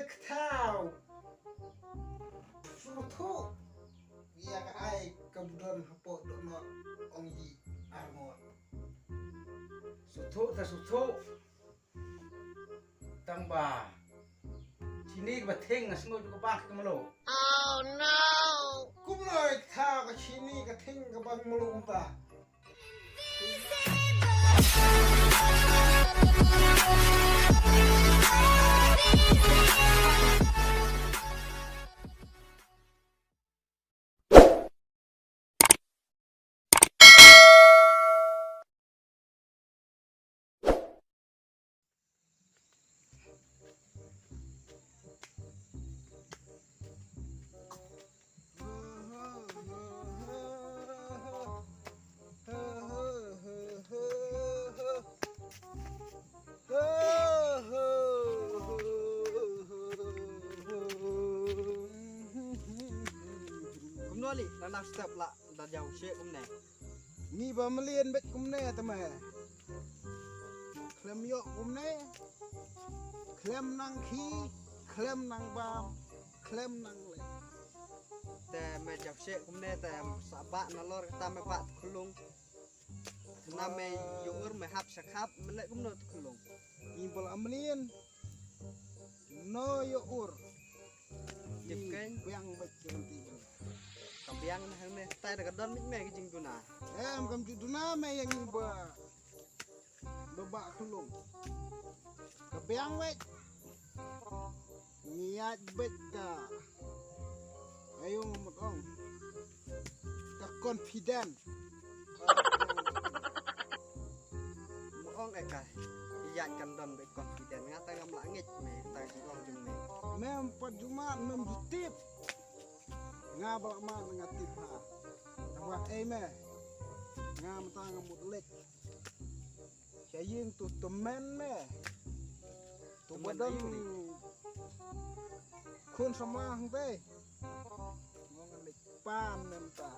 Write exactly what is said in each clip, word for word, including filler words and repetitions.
Kata. Sngewthuh ïa ka ai ka ba don hapoh dohnud ong i arngut. Sngewthuh ta sngewthuh. Tang ba shini kaba theng nga sngew ju ka bang ka mluh. Oh no. Kumno i kata ka shini ka theng ka bang mluh kumta. Kumno li, la nang step la da jaw she kumne. Ngi ba mlien bek kumne tama. Khlem ïoh kumne. Khlem nang khi, khlem nang bam, khlem nang le. Te me jaw she kumne te sa ba nalor kata me ba khulung. Na me ïoh ur me hap sa khap me le kumno tu khulung. Ngi ba la mlien. No ïoh ur. Tip kein. Biang bek ki ranti. Ka biang na hangne tai da ka don mit me ki jingduna. Em kam ju duna me ïa ngi ba. Ba ba khulung. Ka biang bek. Ngi ïaid bek ka. Ayo ngamut ong. Ka confident. Mo ong eka. Ïa kan don bek confident nga ta ngam la ngeit me ta jingong jong me. Mem pat jumat mem jutip. Nga ba la mat nga tip ha. Taba ei me. Nga mata nga mut lek. Sha ïing tu temen me. Tu badon. Khun samla hangte. Mo nga lek pan mem ta.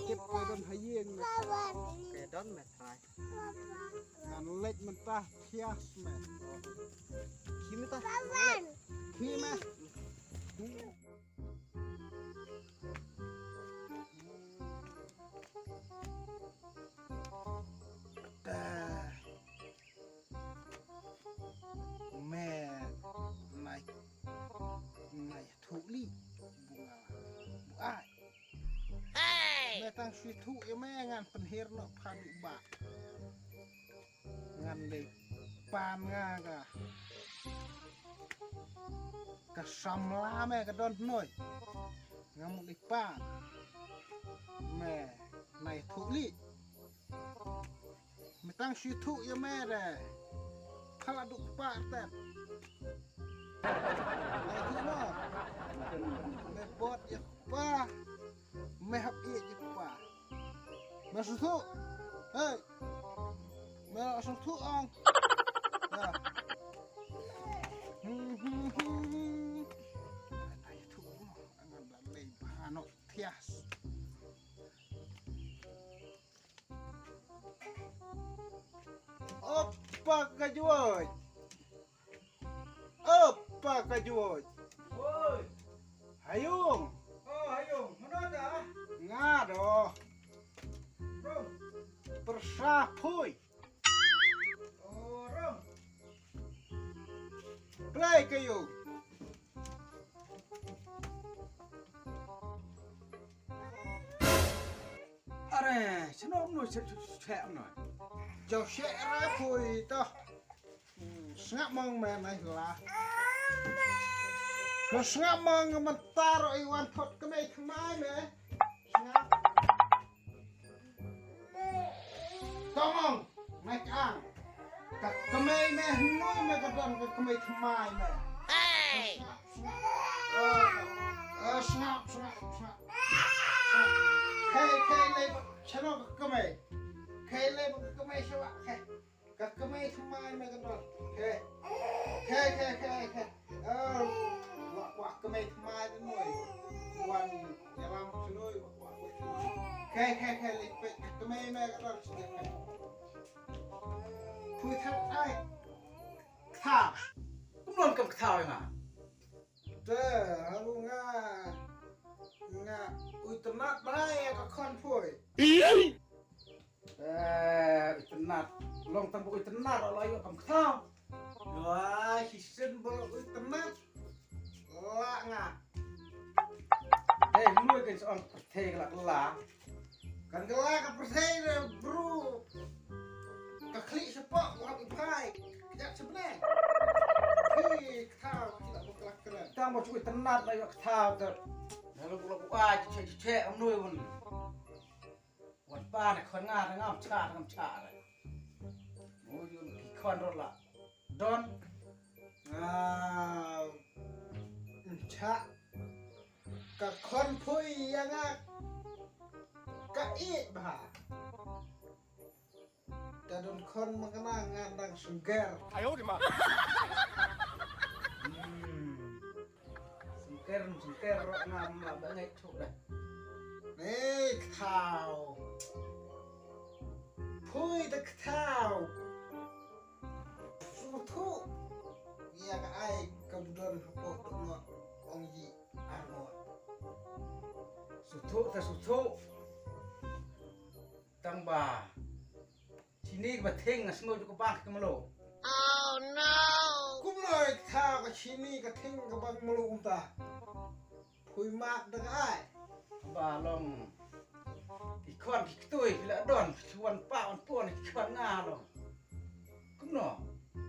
Kip ko don ha ïing me. Ke don me trai. Ngan lek menta thias me. Khi menta. Khi me. Me nai nai thuli bunga bu ai. Me tang sui thu ïa me ngan pynher noh pha du ba. Ngan lei pan nga ka. Ka samla me ka don hnoi. Nga mut lei pan. Me nai thu li. Me tang sui thu ïa me re. Phala du kpa artet. Me thu mo. Me bot ïa kpa. Me hap ïa ïa kpa. Me sui thu. Hey. Me sui thu ang. Ya. Hmm, hmm, hmm. Ai thu mo. Angan da lei ba no thias. Opa ka juoj. Opa ka juoj. Oi. Hayung. Oh, Hayung. Mano ta? Nga do. Rong. Persa phui. Oh, rong. Play ka yung. Are, shano mno, shano mno. Jaw she ra phui to. Sngap mong me nai la. Ko sngap mong mentar i wan thot kemai kemai me. Sngap. Tomong, mai kang. Ka kemei me hnoi me ka don ka kemei thymmai me. Hey! Sngap, sngap. Oh, oh, sngap, sngap, sngap. Sngap. Khei, khei lei ba, shano ka kemei. Khei lei ba ka kemei shawa, khei. Ka kemei thymmai me ka don. Khei. Khei, khei, khei, khei. Oh, wah, wah, kemei thymmai te noi. Wan ïalam shnoi, wah, wah, wah, shnoi. Khei, khei, khei, leit peit, kemei me ka don, shnoi, khei. Pui thap ai. Kthar. Kumno kam Thaw nga. Te, haru nga, nga u itynnad bha ïa ka khon phui. Eh, u itynnad. Long tang ba u itynnad la ïoh kam kthaw. Wah, shisien ba u itynnad. La nga. Eh, mui kan song pyrthei ka la ka la. Kan ka la ka pyrthei de bru. Ka khlieh shapoh, ka hap i phai. Ka jat sha bneng. Ki kthaw, ki la bok la kren. Tang ba u itynnad la ïoh kthaw te. Na lu la ku ai, che che che, am nui un. Wan pa na khon nga, ngam cha, ngam cha re. Mo yun ki khon ro la. Don. Ah, cha. Ka khon phui ïa nga. Ka ïeit bha. Ka don khon ma ka na nga dang sngewker. Ayo di ma. Hmm. Sngewker, sngewker ro nga ma ba ngai chuk dah. Ni kthaw. Phui da kthaw. Sngewthuh ïa ka ai ka ba don hapoh dohnud ong ïa arngut. Sngewthuh te sngewthuh. Tang ba chini ba thing nga sngew ju ka bang ka mlu. Oh no. Kumno kthaw ka chini ka thing ka bang mlu kumta. Phui map da ka ai. Ba long ki khon ki ktui ki la don ki wan pa wan pon ki khon nga long. Kumno?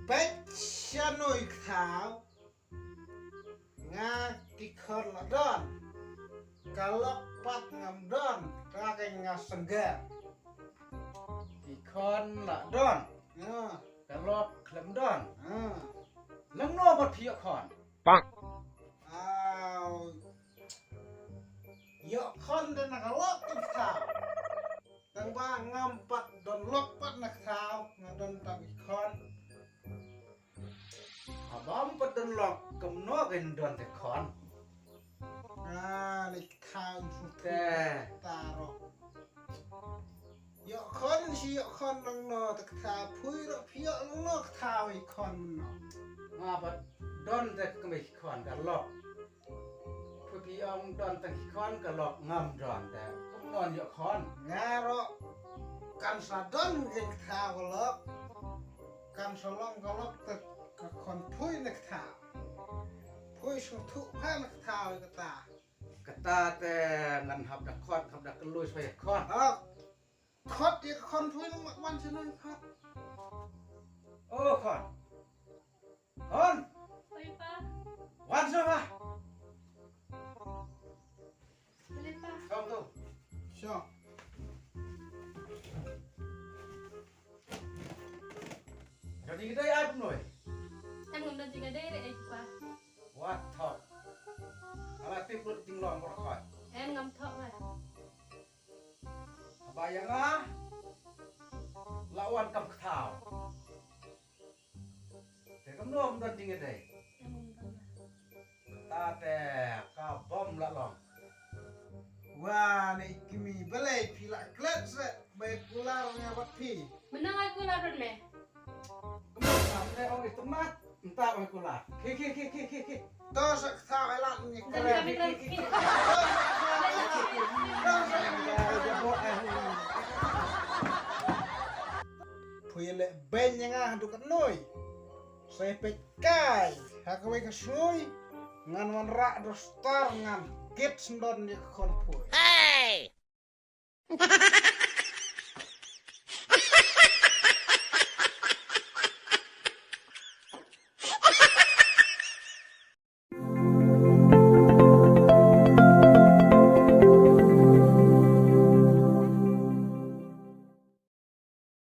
Peit sha noi kthaw. Nga ki khon la don. Ka lok pat ngam don. Ka ka nga sngewker. Ki khon la don. Ya. Ka lok khlem don. Ha. Lang no pat phi ïoh khon. Aw. Ïoh khon de na ka lok ka kthaw. Tang ba ngam pat don lok pat na kthaw, nga don tang i khon. Haba ym pat don lok, kumno kan don te khon. Ah, ni kthaw su te. Taro. Ïoh khon shi ïoh khon nang no te kthaw phui ro phi ïoh nang no kthaw i khon no. Nga pat don te kmai khon ka lok. Phi ong don tang ki khon ka lok ngam don te. Kumno ïoh khon. Nga ro kan sa don ngi kthaw ka lok. Kan sa long ka lok te ka khon phui na kthaw. Phui sngewthuh pha na kthaw kata. Kata te ngan hap da khot, hap da kloi soi khot. Ha. Khot ïa ka khon phui nang wan sha nang khot. O khon. Khon. Oi pa. Wan sha ba. Boleh pa. Khon tu. Sure. Don jingïadei ai pynlong. Em ngam don jingïadei re ai pa. Wat thok. Ala tip lut jinglong bor khot. Em ngam thok re. Haba ïa nga la wan kam kthaw. Te kam no don jingïadei. Em ngam don re. Ta te ka bom la long. Wa ne kmie balei phi la klet se ba kular nga bad phi. Mynta nga kular rut me. Kumno mynta ong ito mat mynta ong kular. Ki ki ki ki ki ki. To sa kthaw ai lad ni kren. Kami kami. Phi le ben nga haduh katnoi. Sa peit kai ha kawei ka shnoi ngan wanrah da star ngan kit sndon ïa ka khon phui. Hey!